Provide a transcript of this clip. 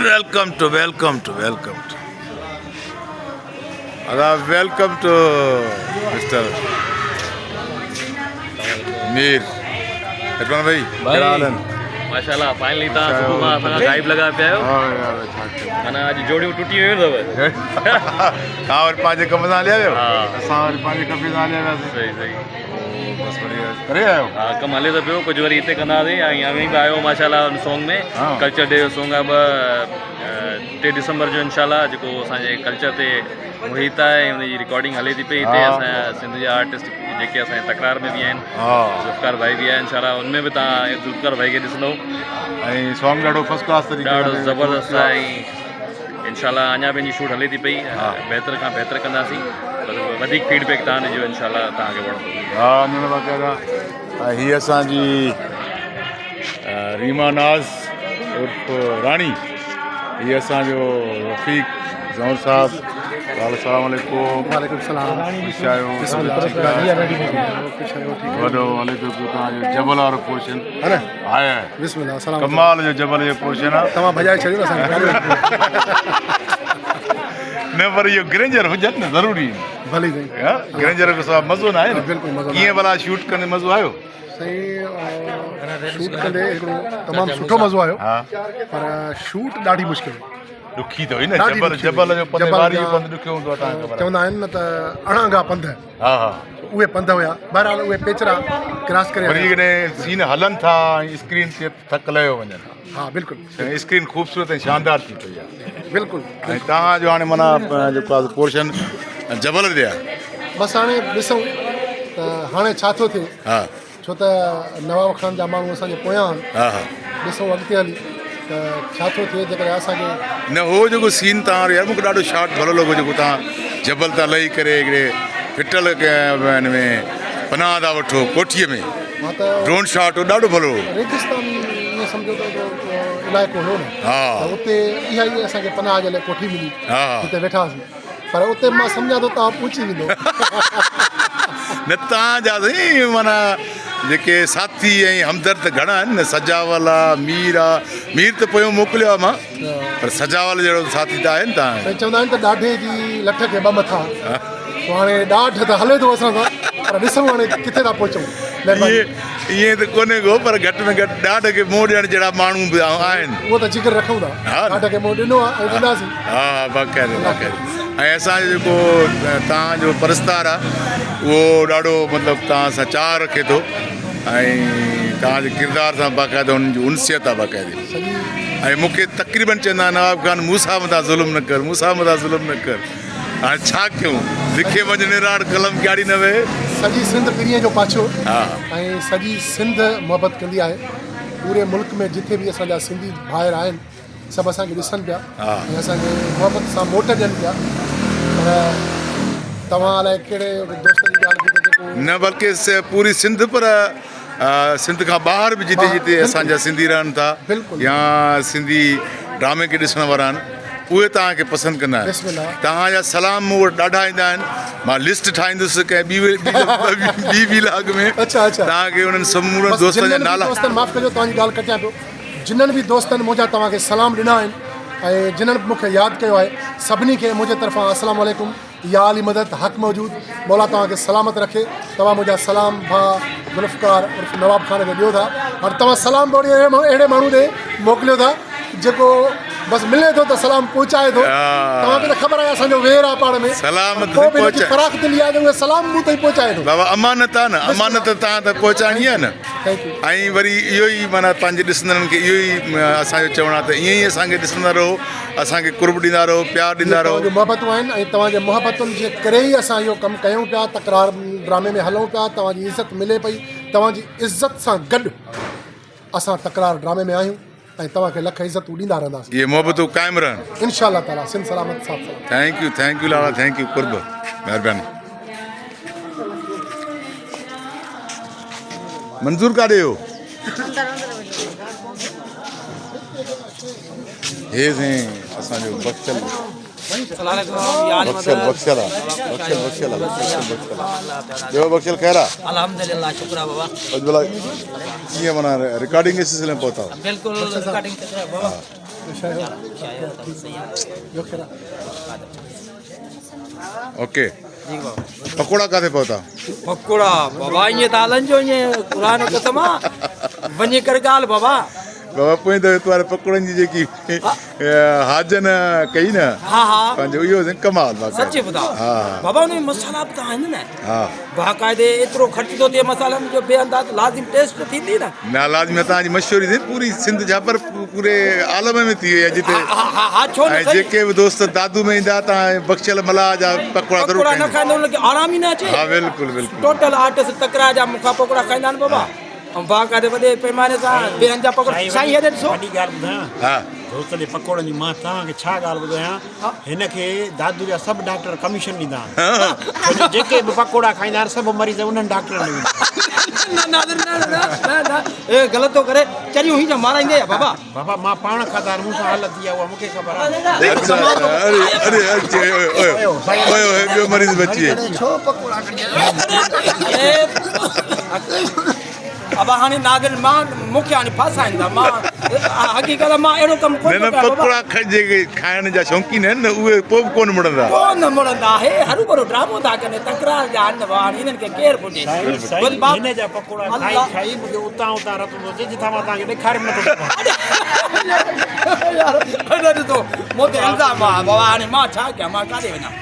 Welcome to welcome to welcome to ادا welcome to mister Mir Irfan ڀائي ڪهڙا حال آهن ماشاءالله فائنلي تان صبح کان اسان کان غائب لڳا پيا آهيو ها يار ڇا ڪيون معنيٰ اڄ جوڙيون ٽٽي ويون اٿو تان وري پنهنجي ڪم سان هليا ويو اسان وري پنهنجي ڪم سان هليا وياسين صحيح صحيح بس وري ڪري آيو ها ڪم هلي ته پيو ڪجهه وري هتي ڪنداسين ۽ اوهين به آيو ماشاءالله ان سونگ ۾ ڪلچر ڊي جو سونگ آهي ٻه ٽي ڊسمبر جو انشاء الله جيڪو اسانجي ڪلچر تي محيط آهي ۽ ان جي رڪارڊنگ هلي ٿي پئي هتي اسان سنڌ جا آرٽسٽ جيڪي اسانجي تڪرار ۾ به آهن ذوالفقار ڀائي به آهي انشاء الله ان ۾ به تان ذوالفقار ڀائي کي ڏسندو ۽ سونگ ڏاڍو فرسٽ ڪلاس طريقي ڏاڍو زبردست آهي ۽ انشاء الله اڃا به ان جي شوٽ هلي ٿي پئي بهتر کان بهتر ڪنداسين بس وڌيڪ فيڊ بيڪ تان ڏجو انشاء الله تان کي وڻندو. ها نه باقاعده ۽ هي اسان جي ريما ناز عرف راڻي هي اسان جو رفيق زئور صاحب السلام عليڪم وعليڪم السلام خوش آهيو وڏو هلي ٿو پيو توهان جو جبل وارو پورشن ها نه آهي بسم الله السلام ڪمال جو جبل جو پورشن آهي توهان ڀڄائي ڇڏيو نه اسان نه پر اهو گرينجر هجن نه ضروري ڀلي سائين ها گرينجر کان سوا مزو نه آهي نه بلڪل مزو ڪيئن ڀلا شوٽ ڪندي مزو آيو سائين شوٽ ڪندي هڪڙو تمام سٺو مزو آيو پر شوٽ ڏاڍي مشڪل هئي ڏکي ته هئي نه جبل جبل جو پنڌ واري جو پنڌ ڏکيو هوندو آهي تان خبر چوندا آهن نه ته اڻانگا پنڌ ها ها اهي پنڌ هيا بهرحال اهي پيچرا ڪراس ڪري وري جيڪڏهن سين هلن ٿا ۽ اسڪرين تي ٿڪ لهيو وڃن ها بلڪل اسڪرين خوبصورت ۽ شاندار ٿي پئي آهي بلڪل ۽ تان جو هاڻي معنيٰ جيڪو آهي پورشن جبل تي آهي بس هاڻي ڏسون ته هاڻي ڇا ٿو ٿئي ها ڇو ته نواب خان جا ماڻهو اسان جي پويان آهن ها ها ڏسون اڳتي هلي ته ڇا ٿو ٿئي جيڪڏهن اسان کي نه هو جيڪو سين تان يار مونکي ڏاڍو شاٽ ڀلو لڳو جيڪو تان جبل تان لهي ڪري هڪڙي ڦٽل ڪنهن ۾ پناهه ٿا وٺو ڪوٺيء ۾ ها ته ڊرون شاٽ هو ڏاڍو ڀلو هو. ريگستاني ائين سمجهو ته هڪڙو علائقو هيو نه ها ته اتي اها ئي اسان کي پناهه جي لاء ڪوٺي ملي ها جتي ويٺا هئاسين پر اتي مان سمجهان ٿو توهان پهچي ويندو. نه توهان جا سائين معنيٰ جيڪي ساٿي ۽ همدرد گهڻا آهن نه سجاول آ مير آ مير ته پويون موڪليو آ مان پر سجاول جهڙو ساٿي ته آهي نه توهان سائين چوندا آهن ته ڏاڍي جي لٺ کي ٻه مٿا سو هاڻي ڏاڍ ته هلي ٿو اسان سان پر ڏسون هاڻي ڪٿي ٿا پهچون مهرباني. ائين ته ڪونهي ڪو پر گهٽ ۾ گهٽ ڏاڍ کي منهن ڏيڻ جهڙا ماڻهو به آهن. اهو ته جگر رکون ٿا ڏاڍ کي منهن ڏنو آهي ۽ ڏينداسين. ها ها باقاعدي باقاعدي ۽ اسان جو جيڪو توهان جو پرستار آهي اهو ڏاڍو مطلب توهان سان چاهه رکي ٿو ۽ توهان جي ڪردار سان باقاعده انهن جي انسيت آهي باقاعدي ۽ مون کي تقريبن چوندا آهن نواب خان مون سان متان ظلم نه ڪر مون سان متان ظلم نه ڪر هاڻي ڇا ڪيون لکي وڃ نراڙ قلم ڪياڙي نه وهي. سڄي سنڌ پرينء جو پاڇو ۽ سڄي سنڌ محبت ڪندي آهي پوري ملڪ ۾ جٿي به اسان جا سنڌي ڀائر آهن سڀ اسان کي ڏسن پيا ۽ اسان کي محبت سان موٽ ڏين پيا پر توهان الائي ڪهڙي دوست جي ڳالهه ٿي ته جيڪو نه بلڪه پوري سنڌ پر سنڌ کان ٻاهر به جتي جتي اسان جا سنڌي رهن ٿا يا سنڌي ڊرامي کي ڏسڻ وارا آهن اهي توهان کي پسند ڪندا آهن توهان جا سلام مون وٽ ڏاڍا ايندا آهن مان لسٽ ٺاهيندس ڪنهن ٻي ٻي ويلاگ ۾ توهان کي انهن سمورن دوستن جا نالا دوستن معاف ڪجو توهان جي ڳالهه ڪٽيان پيو جنھن به دوستن منهنجا توهان کي سلام ڏنا آهن ۽ جنھن به مون کي ياد ڪيو آهي سڀني کي منهنجي طرفان السلام عليڪم يا علي مدد حق موجود مولا توهان کي سلامت رکي توهان منهنجا سلام ڀاء ذوالفقار عرف نواب خان کي ڏيو ٿا هاڻي توهان سلام به اهڙي ماڻهو ڏي موڪليو ٿا جيڪو بس ملي ٿو ته سلام پهچائي ٿو توهان کي ته خبر آهي اسان جو وير آهي پاڻ ۾ سلام پوء به هن جي فراخ دلي آهي جو اهي سلام مون تائين پهچائي ٿو بابا امانت آهي نه امانت توهان ته پهچائڻي آهي نه ۽ وري اهو ئي معنيٰ پنهنجي ڏسندڙن کي اهو ئي اسان جو چوڻ آهي ته ائين ئي اسان کي ڏسندا رهو اسان کي قرب ڏيندا رهو پيار ڏيندا رهو. توهان جون محبتون آهن ۽ توهان جي محبتن جي ڪري ئي اسان اهو ڪم ڪيون پيا تڪرار ڊرامي ۾ هلون پيا توهان جي عزت ملي پئي توهان جي عزت سان گڏ اسان تڪرار ڊرامي ۾ آهيون ۽ توهان کي لک عزتون ڏيندا رهنداسين. اهي محبتون قائم رهن. انشاء الله تعالي سنڌ سلامت ساٿ سلامت. Thank you thank you Lala thank you قرب مهرباني. منظور ڪاڏي ويو؟ هي سائين اسان جو بخشل. بخشل بخشل آ بخشل بخشل آ بخشل بخشل آ ٻيو بخشل خير آ الحمدلله شڪر آ بابا اڄ ڀلا ڪيئن معنيٰ رڪارڊنگ جي سلسلي ۾ پهتا بلڪل رڪارڊنگ سلسلي بابا اوڪي پڪوڙا ڪاٿي پهتا پڪوڙا بابا ائين ته هلن جو ائين قرآن قسم آ وڃي ڪر ڳالهه بابا بابا پوئين دفعي تو واري پڪوڙن جي جيڪي حاجن ڪئي نه ها ها پنهنجو اهو ڪمال باقي سچي ٻڌاء ها بابا ان ۾ مصالحا به ته آهن نه ها باقاعدي ايترو خرچ ٿو ٿئي مصالحن جو بي انداز لازم ٽيسٽ ته ٿيندي نه نه لازمي تان جي مشهوري ٿي پوري سنڌ جا پر پوري عالم ۾ ٿي وئي آهي جتي ها ها ها ڇو نه ۽ جيڪي به دوست دادو ۾ ايندا تان بخشل ملاح جا پڪوڙا ضرور پڪوڙا نه کائيندا ان کي آرام ئي نه اچي ها بلڪل بلڪل ٽوٽل آرٽسٽ تڪرا جا مون کان پڪوڙا کائيندا آهن بابا ۽ باقاعدي وڏي پيماني سان بيهن جا پڪوڙا سائين هيڏي ڏسو وڏي ڳالهه ٻڌايان ها دوست جي پڪوڙن جي مان توهان کي ڇا ڳالهه ٻڌايان هن کي دادو جا سڀ ڊاڪٽر ڪميشن ڏيندا آهن ڇو جو جيڪي به پڪوڙا کائيندا آهن سڀ مريض انهن ڊاڪٽرن ڏي ويندا آهن نه ناظر نه نه نه نه اي غلط ٿو ڪري چريون هي جا مارائيندي يا بابا بابا مان پاڻ کاڌا آهن مون سان حالت ٿي آهي اها مون کي خبر آهي اچھا اري اري اچي اوئي اوئي اوئي ٻيو مريض بچي ڇو پڪوڙا ابا هاڻي ناظر مان مون کي هاڻي ڦاسائين ٿا مان حقيقت مان اهڙو ڪم ڪونه نه نه پڪوڙا جيڪي کائڻ جا شوقين آهن نه اهي پوء به ڪونه مڙندا ڪونه مڙندا هي هروڀرو ڊرامو ٿا ڪن تڪرار جا آهن هاڻي هنن کي ڪير پڇي سائين هن جا پڪوڙا کائي کائي مون کي اتان اتان رت ٿو اچي جتان مان توهان کي ڏيکاري به نٿو سگهان يار هن ڏسو مون تي الزام آهي بابا هاڻي مان ڇا ڪيان مان ڪاڏي وڃان.